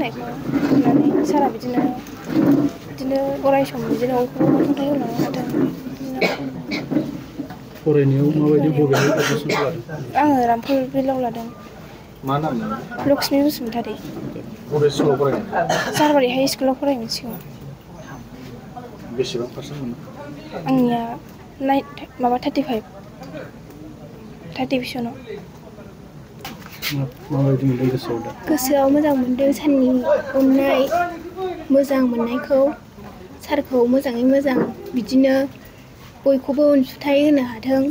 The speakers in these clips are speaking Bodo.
होनायखौ नुनानै सारा बिदिनो अराय सम बिदिनो अनसुंथाइ होलांनो हाथों। फरायनायाव माबायदि बबेहाय एडमिसन लादों? आङो रामफल बिलाव लादों। मा नाम? लक्ष्मी बसुमतारी। बबे स्कुलाव फरायनाय? सालबारि हाइ स्कुलाव फरायोमोन सिगां। बेसेबां पारसेन्ट मोनो? आंनिया 35 डिभिसनाव। माबायदि मोनदों गोसोआव दा? गोसोआव मोजां मोनदों सारनि अननाय मोजां मोननायखौ सारखौ मोजाङै मोजां बिदिनो बयखौबो अनसुंथाइ होनो हाथों।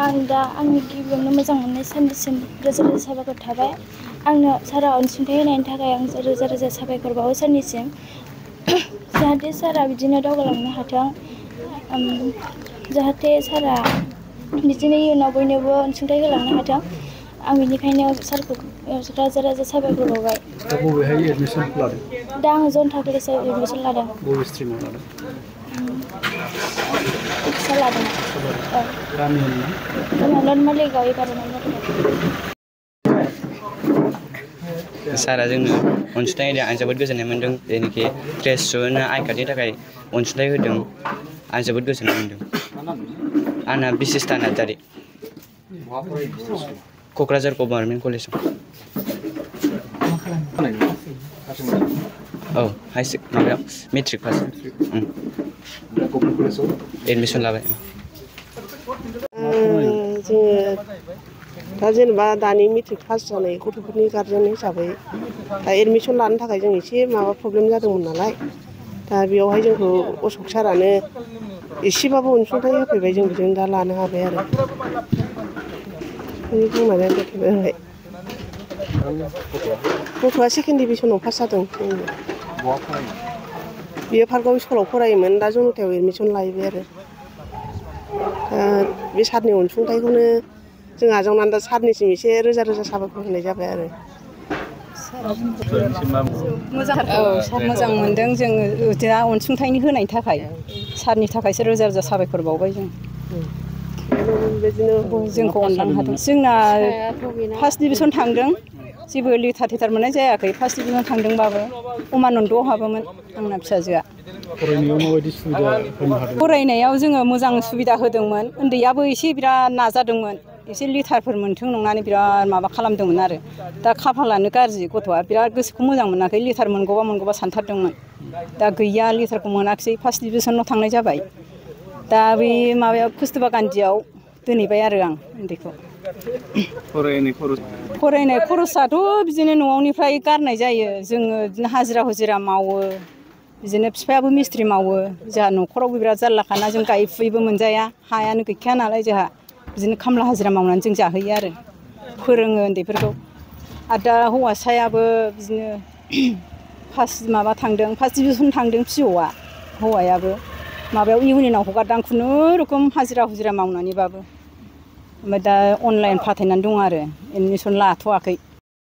आं दा आंनि गिबियावनो मोजां मोननाय सारनिसिम रोजा रोजा साबायखर थाबाय। आंनो सारा अनसुंथाइ होनायनि थाखाय आं रोजा रोजा साबायखर बावो सारनिसिम। जाहाथे सारा बिदिनो दावगालांनो हाथों। जाहाथे सारा बिदिनो इयुनाव बयनोबो अनसुंथाइ होलांनो हाथों। आं बेनिखायनो सारखौ रोजा रोजा साबायखर बावबाय। दा बबेहाय एडमिसन लादों? दा आङो जनता कलेजाव एडमिसन लादों। बबे स्ट्रिमाव लादों? लादों। गामियाव ना? नरमालिगाव 11 नं वार्डआव। सारा जोंनो अनसुंथाइ होदों। आं जोबोद गोजोननाय मोन्दों। जेनोखि क्लास 7 आइ कार्डनि थाखाय अनसुंथाइ होदों। आं जोबोद गोजोननाय मोन्दों। आंना बिसिस्था नार्जारि। क'क्राझार गभर्नमेन्ट कलेजाव। औ माबायाव मेट्रिक पास। एडमिसन लाबाय। जोङो दा जेनेबा दानि मेट्रिक पास जानाय गथ'फोरनि गार्जेन हिसाबै दा एडमिसन लानो थाखाय जों एसे प्रब्लेम जादोंमोन नालाय, दा बेयावहाय जोंखौ अशक सारानो एसेबाबो अनसुंथाइ होफैबाय। जों बिजोंनो दा लानो हाबाय आरो। बुंनानै दोनथ'बाय। गथ'आ सेकेन्ड डिभिसनाव पास जादों। बियो पार्कआव स्कुलाव फरायोमोन, दा जनतायाव एडमिसन लाहैबाय आरो। बे सारनि अनसुंथाइखौनो जों आजावनानै दा सारनिसिम एसे रोजा रोजा साबायखर होनाय जाबाय आरो। सार मोजां मोनदों जोङो दा अनसुंथाइनि होनायनि थाखाय। सारनि थाखायसो रोजा रोजा साबायखर बावबाय जों। जोंखौ अनलांनो हादों। जोंना फार्स्ट डिभिसन थांदों। जेबो लेटार थेटार मोननाय जायाखै। फार्स्ट डिभिसन थांदोंबाबो उमानन्दआव हाबोमोन आंना फिसाजोआ। फरायनायाव माबायदि सुबिदा होनो हादों? फरायनायाव जोङो मोजां सुबिदा होदोंमोन। उन्दैयाबो एसे बिराद नाजादोंमोन। एसे लेटारफोर मोन्थों नंनानै बिराद माबा खालामदोंमोन आरो। दा खाफालानो गाज्रि, गथ'आ बिराद गोसोखौ मोजां मोनाखै। लेटार मोनगौबा सानथारदोंमोन। दा गैया, लेटारखौ मोनाखिसै। फार्स्ट डिभिसनाव थांनाय जाबाय। दा बे माबायाव कस्तुरबा गान्धीयाव दोनहैबाय आरो आं उन्दैखौ। फरायनाय खरसाथ' बिदिनो न'निफ्राय गारनाय जायो। जोङो बिदिनो हाजिरा हुजिरा मावो। बिदिनो बिफायाबो मिस्थ्रि मावो। जोंहा न'खरावबो बिराद जारलाखाना, जों गायै फुयैबो मोनजाया। हायानो गैखाया नालाय जोंहा। बिदिनो खामला हाजिरा मावनानै जों जाहोयो आरो। फोरोङो उन्दैफोरखौ। आरो दा हौवासायाबो बिदिनो फार्स्ट डिभिसन थांदों फिअ'आ। हौवायाबो माबायाव इउनियनाव हगारदां खुनुरुखुम हाजिरा हुजिरा मावनानैबाबो। ओमफ्राय दा अनलाइन फाथायनानै दं आरो। एडमिसन लाथ'वाखै।